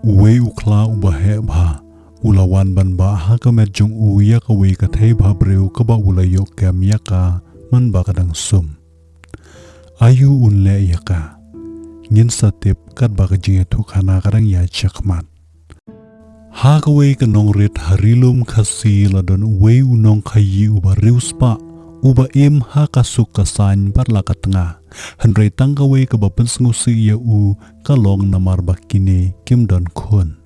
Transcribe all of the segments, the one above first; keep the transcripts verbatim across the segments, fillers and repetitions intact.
Uwei u khla uba heh bha u la wan ban bah ha ka met jong u ïa kawei ka thei bhabriew kaba u la ïoh kem ïa ka man ba ka dang sum. Aïu un leh ïa ka? Ngin sa tip katba ka jingïathuhkhana ka dang ïaid shakhmat. Ha kawei ka nongrit ha Ri Lum Khasi la don uwei u nongkhaïi uba riewspah, uba im ha ka suk ka saiñ bad la ka tnga. Hynrei tang kawei kaba pynsngewsih ïa u ka long namar ba kine kim don khun.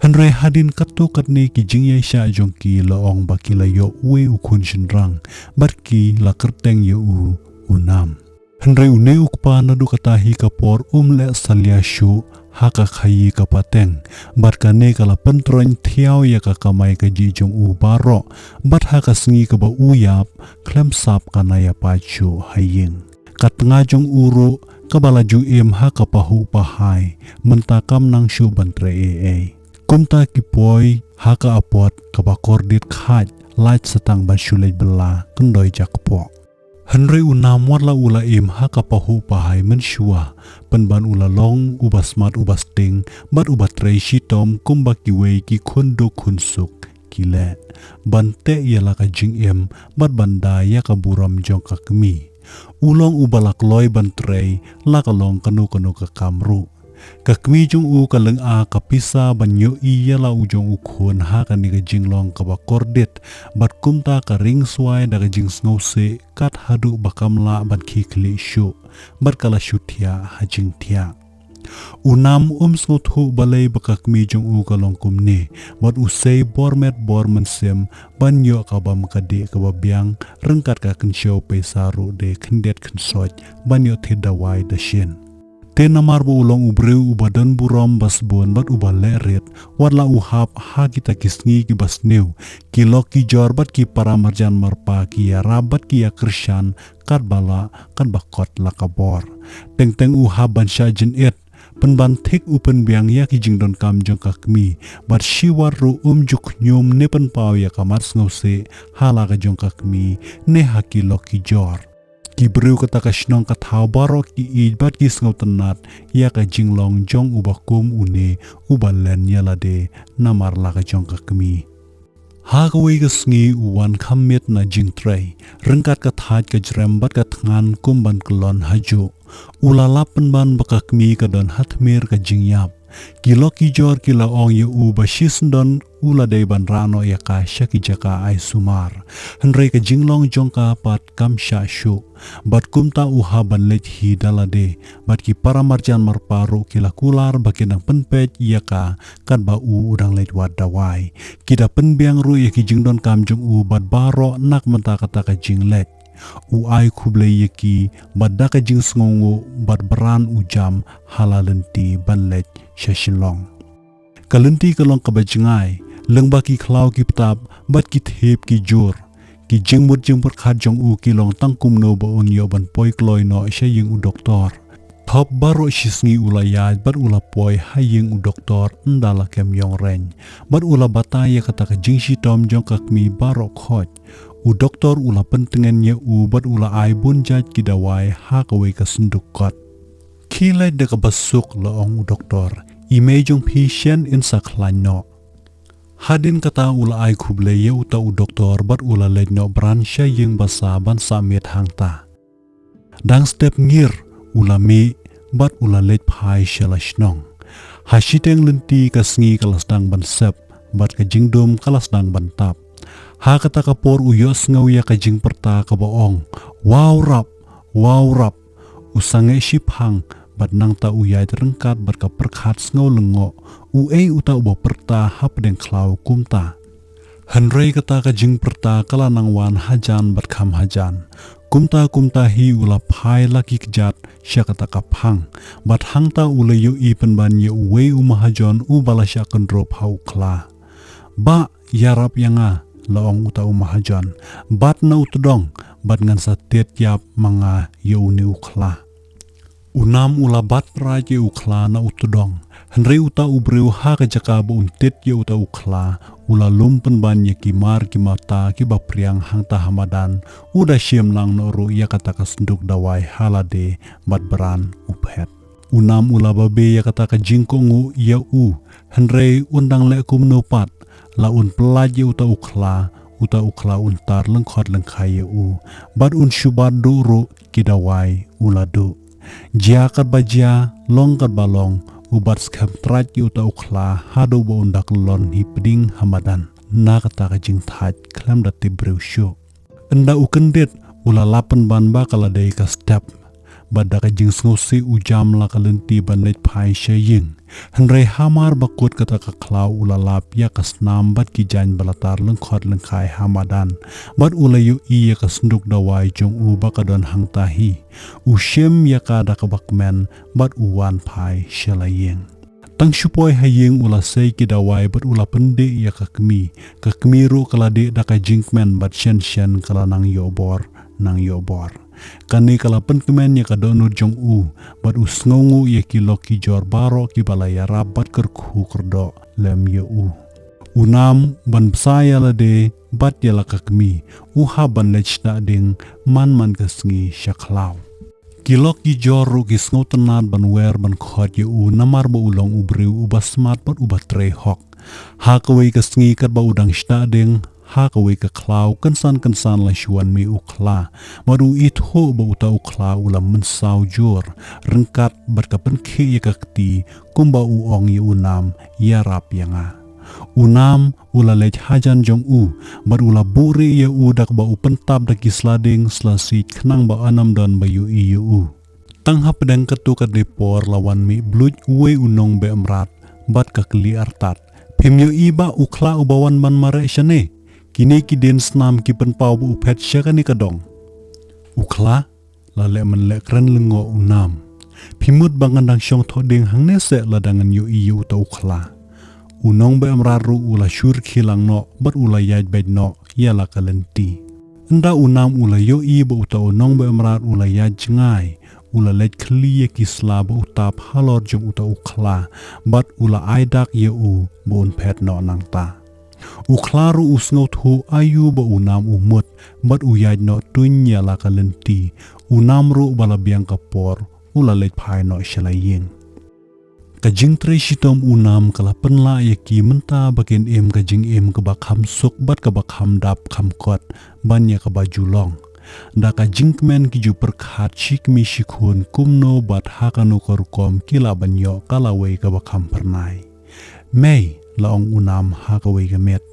Hynrei hadien katto katne ki jingïaishah jong ki la ong ba ki la ïoh uwei u khun shynrang bad ki la kyrteng ïa u u Nam. Hynrei une u kpa naduh kata hi ka por um leh salia shuh ha ka khaïi ka pateng, bad kane ka la pyntroiñ thiaw ïa ka kamai kajih jong u baroh, bad ha ka sngi kaba u ïap khlem sap ka na ïapait shuh ha ïing. Ka tnga jong u ruh kaba la ju im ha ka pahuh pahai mynta kam nang shuh ban trei ei ei. Kumta ki poi ha ka apot kaba kordit khait, lait sa tang ban shu leit bylla kyndoi jakpoh. Hynrei u Nam wat la u la im ha ka pahuh pahai mynshuwa, pynban u la long uba smat uba sting bad uba trei shitom kumba kiwei ki khun duk khun suk ki leh, ban teh ïa la ka jingim bad ban da ïa ka burom jong ka kmie. U long uba la kloi ban trei la ka long kano kano ka kam ruh. Ka kmie jong u ka lynga ka pisa ban ïohi ïa la u jong u khun ha kane ka jinglong kaba kordit, bad kumta ka ring swai da ka jingsngewsih kat haduh ba kam lah ban khie khlieh shuh, bad ka la shu thiah ha jingthiah. U Nam um sngewthuh balei ba ka kmie jong u ka long kumne, bad u sei bor met bor mynsiem ban ïoh ka bam ka dih kaba biang, ryngkat ka kynshew pisa ruh de khyndiat khynsoit ban ïoh thied dawai da shin. Te namar ba u long u briew uba don burom ba sbun bad uba leh rit, wat la u hap ha kita ki sngi kiba sniew, ki lok ki jor bad ki para marjan marpa ki ïarap bad ki ïakyrshan katba lah katba kot la ka bor. Teng teng u hap ban shah jynit, pynban thik u pynbiang ïa ki jingdonkam jong ka kmie, bad shiwar ruh um ju khñium ne pynpaw ïa ka mat sngewsih ha la ka jong ka kmie ne ha ki lok ki jor. Ki briew kata ka shnong ka thaw baroh ki ïeit bad ki sngewtynnat ïa ka jinglong jong uba kum une uba len ïa lade namar la ka jong ka kmie. Ha kawei ka sngi u wan kham miet na jingtrei, ryngkat ka thait ka jrem bad ka thngan kum ban kyllon hajuh. U la lap pynban ba ka kmie ka don ha tmier ka jingïap. Ki lok ki jor ki la ong ïa u ba shisyndon u la dei ban rah noh ïa ka sha ki jaka ai sumar. Hynrei ka jinglong jong ka pat kam shah shuh. Bad kumta u hap ban leit hi da lade, bad ki para marjan marpa ruh ki la kular ba kin nang pynpeit ïa ka katba u u dang leit wad dawai. Ki da pynbiang ruh ïa ki jingdonkam jong u bad baroh na ka bynta kata ka jingleit. U ai khublei ïa ki bad da ka jingsngewnguh bad bran u jam ha la lynti ban leit sha Shillong. Ka lynti ka long kaba jngai, lyngba ki khlaw ki btap bad ki thep ki jur. Ki jingmut jingpyrkhat jong u ki long tang kumno ba un ïoh ban poi kloi noh sha ïing u doktor. Thop baroh shi sngi u la ïaid bad u la poi ha ïing u doktor ynda la kem ïong reng, bad u la batai ïa kata ka jingshitom jong ka kmie baroh khoit. U doktor u la pyntngen ïa u bad u la ai bun jait ki dawai ha kawei ka synduk kot. Khie leit da kaba suk, la ong u doktor, i mei jong phi shen in sa khlaiñ noh. Hadien kata u la ai khublei ïa uta u doktor bad u la leit noh bran sha ïing basa ban sah miet hangta. Dang step ngir u la mih bad u la leit phai sha la shnong. Ha shiteng lynti ka sngi ka la sdang ban sep bad ka jingdum ka la sdang ban tap. Ha kata ka por u ïohsngew ïa ka jingpyrta kaba ong, "Wow rap, wow rap." U sangeh shiphang bad nangta u ïaid ryngkat bad ka pyrkhat sngew lyngngoh, uei uta uba pyrta hapdeng khlaw kumta. Hynrei kata ka jingpyrta ka la nang wan hajan bad kham hajan. Kumta kumta hi u la phai la ki kjat sha kata ka phang, bad hangta u la ïohi pynban ïa uwei u mahajon uba la shah kyndrup ha u khla. "Bah, ïarap ïa nga," la ong uta u mahajon, "bat na u tdong bad ngan sa tied ïap ma nga ïa une u khla." U Nam u la bat raij ïa u khla na u tdong. Hynrei uta u briew ha ka jaka ba un tied ïa uta u khla, u la lum pynban ïa ki mar ki mata kiba priang hangta ha madan, u da shim lang noh ruh ïa kata ka synduk dawai ha lade bad bran u phet. U Nam u la babe ïa kata ka jingkohnguh ïa u, hynrei un dang leh kumno pat, la un pyllait ïa uta u khla, uta u khla un tar lyngkhot lyngkhai ïa u, bad un shu bat duh ruh ki dawai u la duh. Jia katba jia, long katba long, u bat skhem trai ïa uta u khla, haduh ba un da kyllon hi pdeng ha madan na kata ka jingthait khlem da tip briew shuh. Ynda u kyndit, u la lap pynban ba ka la dei ka step. Bad da ka jingsngewsih u jam la ka lynti ban leit phai sha ïing. Hynrei hamar ba kut kata ka khlaw u la lap ïa ka snam bad ki jaiñ ba la tar lyngkhot lyngkhai ha madan. Bad u la ïohi ïa ka synduk dawai jong u ba ka don hangta hi. U shim ïa ka da kaba kmen bad u wan phai sha la ïing. Tang shu poi ha ïing u la sei ki dawai bad u la pyndih ïa ka kmie. Ka kmie ruh ka la dih da ka jingkmen bad shen shen ka la nang ïoh bor, nang ïoh bor. Kane ka la pynkmen ïa ka dohnud jong u, bad u sngewnguh ïa ki lok ki jor baroh kiba la ïarap bad kyrkhu kyrdoh lem ïa u. U Nam, ban bsa ïa lade bad ïa la ka kmie, u hap ban leit shna ding man man ka sngi sha khlaw. Ki lok ki jor ruh ki sngewtynnad ban wer ban khot ïa u namar ba u long u briew uba smat bad uba trei hok. Ha kawei ka sngi katba u dang shna ding ha kawei ka khlaw, kynsan kynsan la shu wan mih u khla. Bad u ithuh ba uta u khla u la mynsaw jur, ryngkat bad ka pynkhih ïa ka kti, kumba u ong ïa u Nam, ïarap ïa nga. U Nam u la leit hajan jong u, bad u la buhrieh ïa u da kaba u pyntap da ki sla ding sla siej khnang ba un ym don ba ïohi ïa u. Tang hapdeng katto katne por la wan mih bluit uwei u nongbeh mrad, bad ka kylli artat. Phim ïohi ba u khla uba wan ban mareh shane? Kine ki dien snam ki pynpaw ba u phet sha kane ka dong. U khla, la leh mynleh kren lyngngoh u Nam. Phi mut ba ngan dang shong thoh ding hangne seh lada ngan ïohi ïa uta u khla. U nongbeh mrad ruh u la shu rkhie lang noh bad u la ïaid beit noh ïa la ka lynti. Ynda u Nam u la ïohi ba uta u nongbeh mrad u la ïaid jngai, u la leit khylli ïa ki sla ba u tap halor jong uta u khla, bad u la ai dak ïa u ba un phet noh nangta. U khla ruh u sngewthuh aïu ba u Nam u mut, bad u ïaid noh tuñ ïa la ka lynti. U Nam ruh ba la biang ka por, u la leit phai noh sha la ïing. Ka jingtrei shitom u Nam ka la pynlah ïa ki mynta ba kin im ka jingim kaba kham suk bad kaba kham dap kham kot ban ïa kaba ju long. Da ka jingkmen ki ju pyrkhat shi kmie shi khun kumno bad ha kano ka rukom ki lah ban ïoh ka lawei kaba kham phyrnai. Mei, la ong u Nam ha kawei ka miet.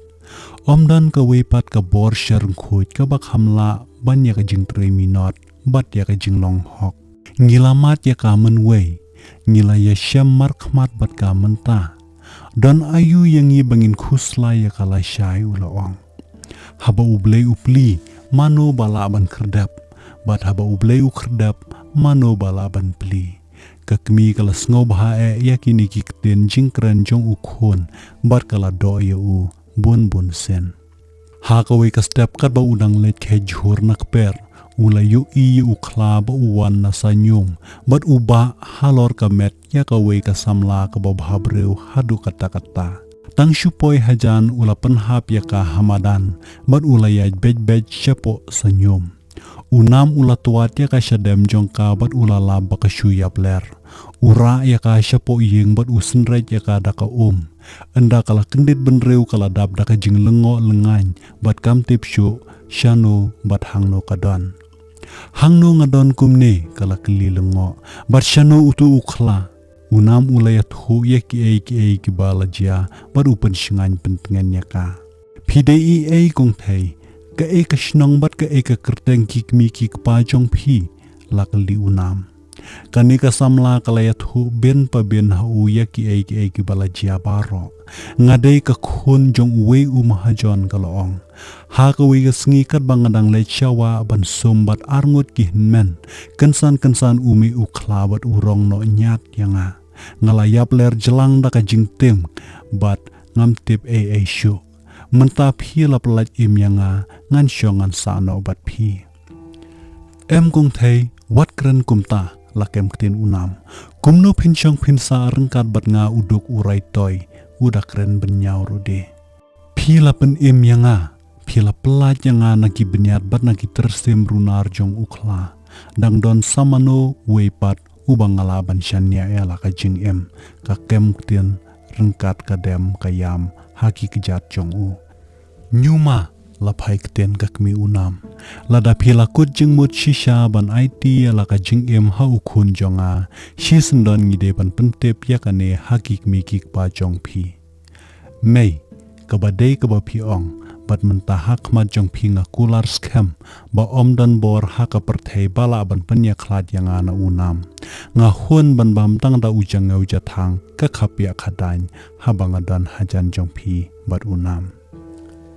Ym don kawei pat ka bor sha ryngkhuid kaba kham lah ban ïa ka jingtrei minot bad ïa ka jinglong hok. Ngi la mad ïa ka mynwei, ngi la ïashem markhmat bad ka mynta. Don aïu ïa ngi ba ngin khuslai ïa ka lashai, u la ong. Haba U Blei u plie, mano ba lah ban khyrdep? Bad haba U Blei u khyrdep, mano ba lah ban plie? Ka kmie ka la sngewbha eh ïa kine ki ktien jingkren jong u khun, bad ka la doh ïa u bun bun sien. Ha kawei ka step katba u dang leit kheit jhur na kper, u la ïohi ïa u khla ba u wan na Saiñum, bad u bah halor ka met ïa kawei ka samla kaba bhabriew haduh katta katta. Tang shu poi hajan u la pynhap ïa ka ha madan, bad u la ïaid beit beit shapoh Saiñum. U Nam u la twad ïa ka shadem jong ka bad u la lap ba ka shu ïapler. U rah ïa ka shapoh ïing bad u synreit ïa ka da ka um. Ynda ka la kyndit bynriew ka la dap da ka jinglyngngoh lyngngain bad kam tip shuh shano bad hangno ka don. Hangno nga don kumne? Ka la kylli lyngngoh. Bad shano uto u khla? U Nam u la ïathuh ïa kiei kiei kiba la jia bad u pynshngaiñ pyntngen ïa ka. Phi dei ei ei kong thei? Kaei ka shnong bad kaei ka kyrteng ki kmie ki kpa jong phi? La kylli u Nam. Kane ka samla ka la ïathuh bin pa bin ha u ïa kiei kiei kiba la jia baroh. Nga dei ka khun jong uwei u mahajon, ka la ong. Ha kawei ka sngi katba nga dang leit sha wah ban sum bad arngut ki hynmen, kynsan kynsan u mih u khla bad u rong noh ñiat ïa nga. Nga la ïapler jlang da ka jingtim bad ngam tip ei ei shuh. Mynta phi la pyllait im ïa nga, ngan shong ngan sah noh bad phi. Em kong thei, wat kren kumta, la kem ktien u Nam. Kumno phin shong phin sah ryngkat bad nga u duk u rai toi, u da kren bynñiaw ruh de. Phi la pynim ïa nga, phi la pyllait ïa nga na ki bniat bad na ki tyrsim runar jong u khla. Dang don sa mano uwei pat uba nga lah ban shaniah ïa la ka jingim, ka kem ktien, ryngkat ka dem ka ïam ha ki kjat jong u. Ñiuma, la phai ktien ka kmie u Nam. Lada phi la kut jingmut shisha ban aiti ïa la ka jingim ha u khun jong nga, shisyndon ngi dei ban pyntip ïa kane ha ki kmie ki kpa jong phi. Mei, kaba dei kaba phi ong, bad mynta ha khmat jong phi nga kular skhem ba ym don bor ha ka pyrthei ba lah ban pynïakhlad ïa nga na u Nam. Nga hun ban bam tang da u jangew jathang, ka khapiah khadain, haba nga don hajan jong phi bad u Nam.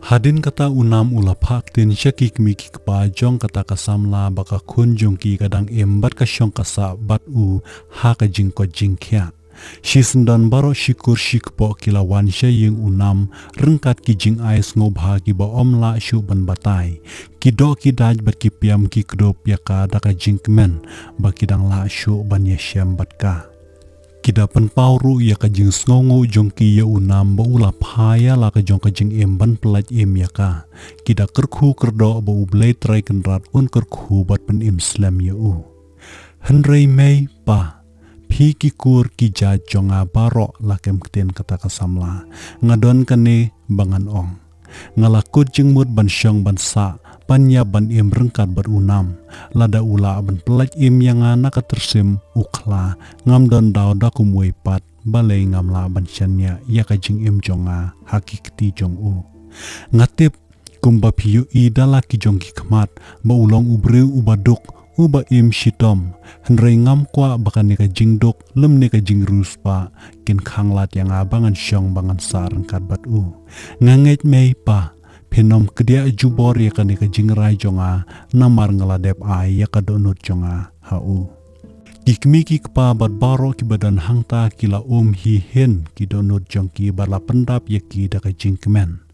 Hadien kata u Nam u la phah ktien sha ki kmie ki kpa jong kata ka samla ba ka khun jong ki ka dang im bad ka shong ka sah bad u ha ka jingkoit jingkhiah. Shisyndon baroh shi kur shi kpoh ki la wan sha ïing u Nam, ryngkat ki jingai sngewbha kiba ym lah shuh ban batai. Ki doh ki dait bad ki piam ki kdup ïa ka da ka jingkmen ba ki dang lah shuh ban ïashem bad ka. Ki da pynpaw ruh ïa ka jingsngewnguh jong ki ïa u Nam ba u la phah ïa la ka jong ka jingim ban pyllait im ïa ka. Ki da kyrkhu kyrdoh ba U Blei Trai Kynrad un kyrkhu bad pynim slem ïa u. Hynrei mei pa, phi ki kur ki jait jong nga baroh, la kem ktien kata ka samla, nga don kane ba ngan ong. Nga la kut jingmut ban shong ban sah, ban ïap ban im ryngkat bad u Nam. Lada u lah ban pyllait im ïa nga na ka tyrsim u khla, ngam don daw da kumwei pat, balei ngam lah ban shaniah ïa ka jingim jong nga ha ki kti jong u. Nga tip kumba phi ïohi da la ki jong ki khmat ba u long u briew uba duk, uba im shitom. Hynrei ngam kwah ba kane ka jingduk lymne ka jingriewspah kin khanglad ïa nga ba ngan shong ba ngan sah ryngkat bad u. Nga ngeit mei pa, phin ym kdiah jubor ïa kane ka jingrai jong nga, namar nga la dep ai ïa ka dohnud jong nga ha u. Ki kmie ki kpa bad baroh kiba don hangta ki la um hi hin ki dohnud jong ki bad la pyndap ïa ki da ka jingkmen.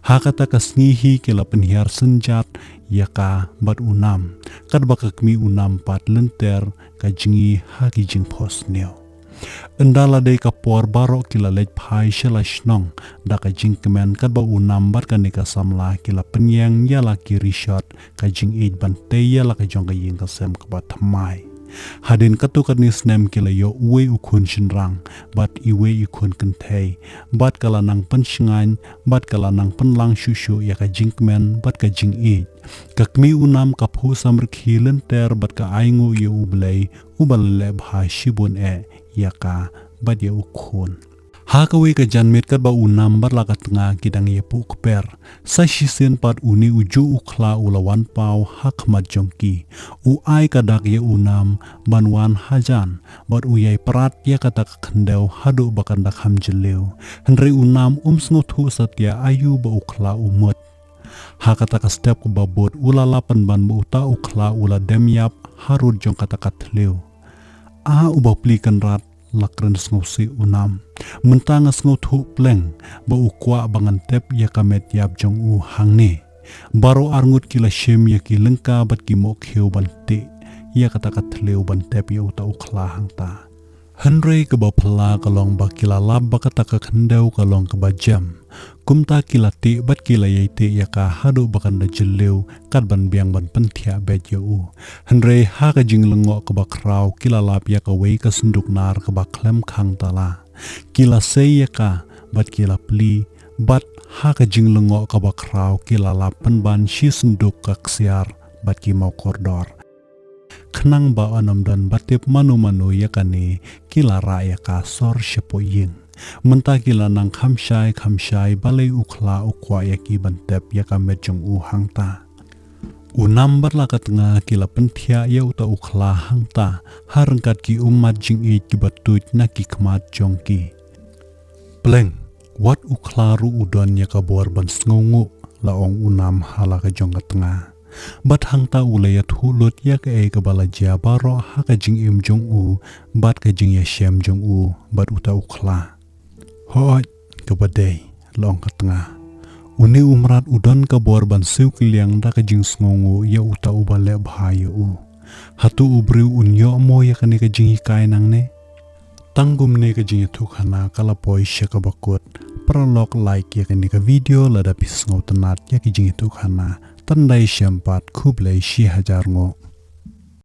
Ha kata ka sngi hi ki la pynhiar synjat ïa ka bad u Nam, katba ka kmie u Nam pat lynter ka jngi ha ki jingphohsniew. Ynda la dei ka por baroh ki la leit phai sha la shnong da ka jingkmen, katba u Nam bad kane ka samla ki la pynïeng ïa la ki rishot ka jingïeit ban tei ïa la ka jong ka ïing ka sem kaba thymmai. Hadien katto katne snem ki la ïoh uwei u khun shynrang bad iwei i khun kynthei, bad ka la nang pynshngaiñ bad ka la nang pynlang shuh shuh ïa ka jingkmen bad ka jingïeit. Ka kmie u Nam ka phuh samrkhie lynter bad ka ainguh ïa U Blei uba la leh bha shibun eh ïa ka bad ïa u khun. Ha kawei ka janmiet katba u Nam bad la ka tnga ki dang ïapuh kper, sa shisien pat une u juh u khla u la wan paw ha khmat jong ki. U ai ka dak ïa u Nam ban wan hajan bad u ïai prat ïa kata ka khyndew haduh ba kan da kham jylliew. Hynrei u Nam um sngewthuh satia aïu ba u khla u mut. Ha kata ka step kaba bud u la lap pynban ba uta u khla u la dem ïap harud jong kata ka thliew. A u bapli Kynrad, la kren sngewsih u Nam. Mynta nga sngewthuh pleng ba u kwah ba ngan tep ïa ka met ïap jong u hangne. Baroh arngut ki la shim ïa ki lyngka bad ki mohkhiew ban tih ïa kata ka thliew ban tep ïa uta u khla hangta. Hynrei kaba phylla ka long ba ki la lap ba kata ka khyndew ka long kaba jem. Kumta ki la tih bad ki la ïai tih ïa ka haduh ba kan da jylliew kat ban biang ban pynthiah beit ïa u. Hynrei ha ka jinglyngngoh kaba khraw ki la lap ïa kawei ka synduk nar kaba khlem khang tala. Ki la sei ïa ka bad ki la plie, bad ha ka jinglyngngoh kaba khraw ki la lap pynban shi synduk ka ksiar bad ki mawkordor. Khnang ba yn ym don ba tip mano mano ïa kane, ki la rah ïa ka sor shapoh ïing. Mynta ki la nang kham shai kham shai balei u khla u kwah ïa ki ban tep ïa ka met jong u hangta. U Nam bad la ka tnga ki la pynthiah ïa uta u khla hangta ha ryngkat ki ummat jingïeit kiba tuid na ki khmat jong ki. Pleng, wat u khla ruh u don ïa ka bor ban sngewnguh, la ong u Nam ha la ka jong ka tnga. Bad hangta u la ïathuh lut ïa kaei kaba la jia baroh ha ka jingim jong u bad ka jingïashem jong u bad uta u khla. Hooid, kaba dei, la ong ka tnga. Une u mrad u don ka bor ban siew kylliang da ka jingsngewnguh ïa uta uba leh bha ïa u. Hato u briew un ïoh mo ïa kane ka jinghikai nangne? Tang kumne ka jingïathuhkhana ka la poi sha kaba kut. Paralok, like ïa kane ka video lada phi sngewtynnat ïa ka jingïathuhkhana. Tang dei shem pat, khublei shihajar nguh.